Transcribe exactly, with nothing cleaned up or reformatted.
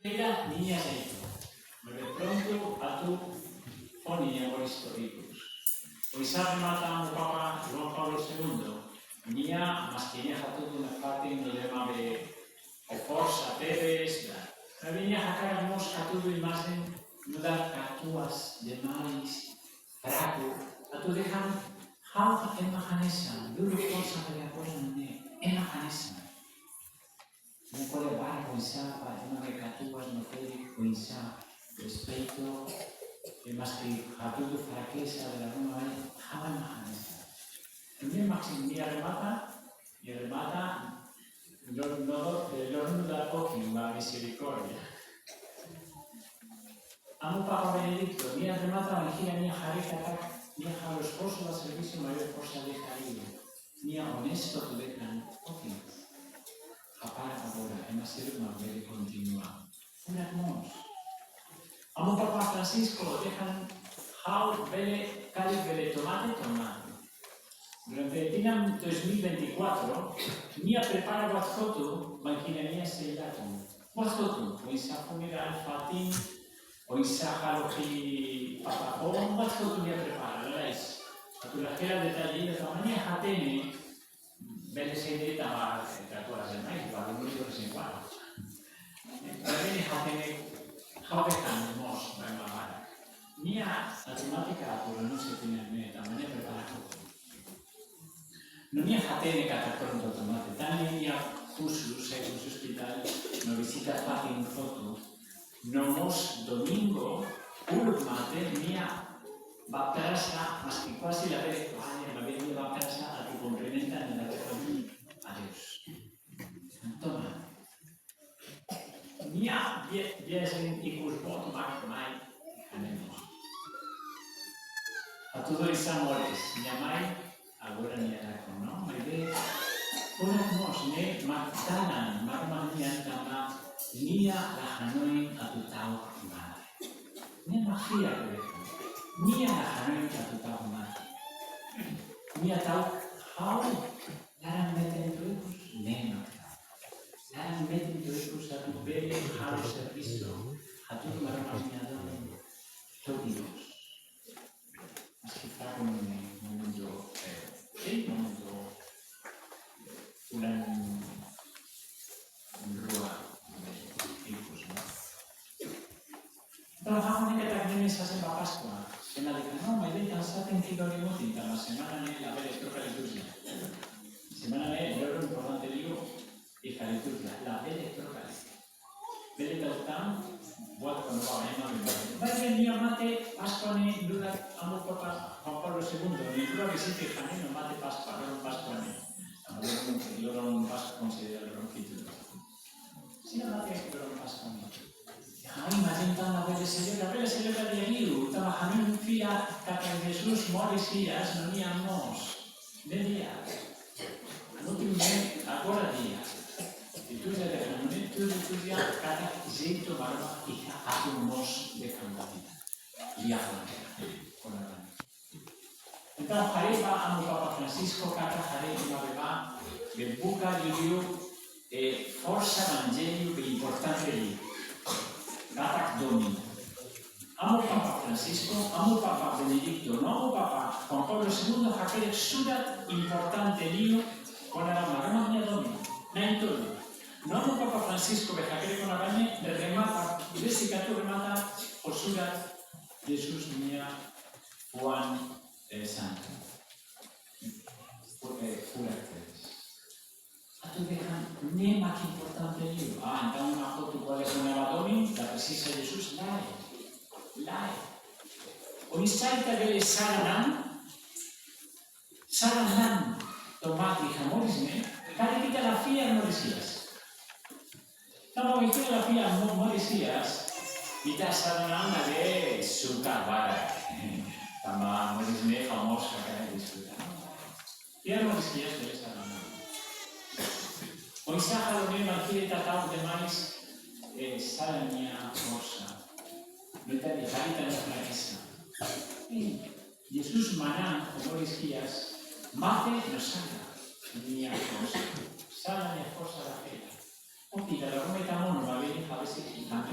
Ida ninia jeitu, maibé prontu atu fó ninia moris to'o ikus. Oinsá remata Amu Papa João Paulo Segundo, nia maski nia hatudu nafatin no lema be ho forsa tebes, maibé nia hakarak mós hatudu imajen nu'udar katuas demais, fraku, atu dehan ha'u ema hanesan, duru forsa bele apoiu ne'e, ema hanesan. Nia ko'alia barak oinsá ba ema ne'ebé katuas no ferik, oinsá respeitu, i maski hatudu frakeza dala ruma, ha'u ema hanesan. Nia maski nia remata, nia remata, no, no, eh, no, no da oki, uma miserikórdia. Amu Papa Benediktu, nia remata bainhira nia haree katak nia halo esforsu ba servisu, maibé forsa dehan liu. Nia onestu atu dehan, oke, hapara agora, ema seluk mak bele kontinua. Furak mós. Amu Papa Francisco dehan, ha'u bele, karik bele tau mate, tau mate. Durante tinan dois mil e vinte e quatro, nia prepara buat hotu, bainhira nia sei lakon. Buat hotu, oinsá funerál fatin, oinsá halo fali Papa foun, buat hotu nia prepara, lalais. Atu la hela detalle ida, tanba nia hatene, bele sei de'it tanba, eh, tatuajen, mas balu no de vez en cuando. Maibé nia hatene, ha'u dehan mós, ba ema barak. Nia automátika atu renunsia tinan ne'e, tanba nia prepara hotu. No nia hatene katak prontu atu mate. Tan ne'e nia husu, sai husi ospitál, no vizita fatin hotu. No mós domingu, uluk mate, nia bá prasa, maski kuaze labele to'o iha, maibé nia bá prasa atu kumprimenta no dehan adeus. Toma. Nia via-, viajen ikus boot mak mai, hanesan. Atu dois amores, nia mai, agora nia la kono, maibé furak mós ne'e mak dalan, mak mak nia tanba nia la hanoin atu ta'uk mate. Nia mak fiar, nia la hanoin atu ta'uk mate. Nia ta'uk ha'u laran metin to'o ikus, ne'e mak ta'uk. Laran metin to'o ikus atu bele halo servisu, atu marama nia domin to'o ikus. Maski fraku ne'e momentu, eh, eh, momentu fulan rua, eh, ikus, no? Entaun, ha'u hanoin katak ne'e mensajen ba Páskua. Ema dehan, no, maibé ita tenke duni mutin, tanba semana ne'e labele troka liturjia. Semana ne'e loron importante liu iha liturjia, labele troka. Bele ta'uk tan, buat kona-ba ema bele. Maibé nia mate Páskua ne'e, nu'udar Amu Papa Juan Pablo Segundo, nia rua vizita hanesan mate Páskua, loron Páskua ne'e. Tanba loron, loron Páskua konsidera loron fitur. Sira mate loron Páskua ne'e. Ha'u imajina tan labele selebra, labele selebra di'ak liu, tanba ha'u fiar katak Jesus moris hi'as no nia mós. Ne'e di'ak. Anu tu me agora di'ak. Itu jadi anu ne'e tu, itu di'ak katak jeitu baru iha atu mós dehan ba ita. Di'ak, kona-ba. Entaun, haree ba Amu Papa Francisco katak haree ema be bá, be buka liuliu, eh, forsa evanjellu be importante liu. Katak domin. Amu Papa Francisco, Amu Papa Benediktu, no Amu Papa Juan Pablo Segundo hakerek surat importante liu kona-ba Maromak nia domin. Na'in-tolu. No Amu Papa Francisco be hakerek kona-ba ne'e remata, besik atu remata ho surat Jesus nia Fuan, eh, Santu. Fu-, eh, furak tebes. Atu dehan ne'e mak importante liu. Ah, entaun ema hotu ko'alia kona-ba domin, la presiza Jesus, lae. Lae. Oinsá ita bele saran an, saran an to'o mate iha moris ne'e, karik ita la fiar moris hi'as. Tanba ita la fiar mo-, moris hi'as, ita saran an ne'e sukat barak. Tanba moris ne'e famozu hakarak diskuta. Fiar moris hi'as bele saran an. Oinsá halo ne'e mak ita ta'uk demais, eh, saran nia forsa. No ita dehan ita-nia frakeza. Eh, Jesus manán ho moris hi'as, mate no saran nia forsa. Saran nia forsa la hela. Oke, dala ruma ita monu, maibé ne'e habis ita